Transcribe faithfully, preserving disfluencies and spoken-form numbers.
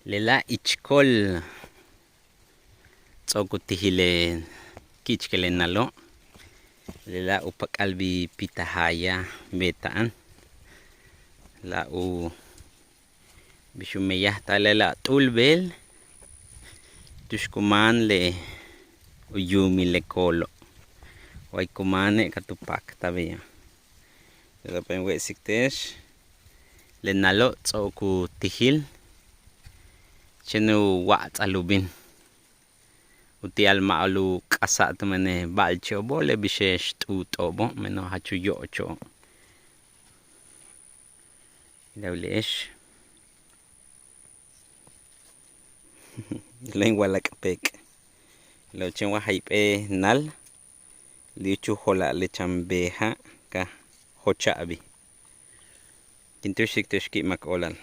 Lela' ich kool ts'o'ok u tijil le ki'ichkel le nalo'. Lela' u pak'albi pitajaya beeta'an. La u bix u meyajta'al lela' t'u'ul beel tu'ux ku máan le u yuumil le koolo'. Way ku máane' ka tu paktal beya'. Lela' p'éen we'esik te'ex le nalo' ts'o'ok u tijil chéen u wats'al u bin. Uti'al ma'al u k'asa'al tumen le ba'alche'obo' le bix x t'u'uto'obo' meno' jach u yo'ocho'ob. Ilawili'ex len walak' peek'. Lela' chéen wa jayp'éel nal li' u chujola'al le chan beja' ka jocha'abi. Kin tu'uxik te'ex ki'imak óolal.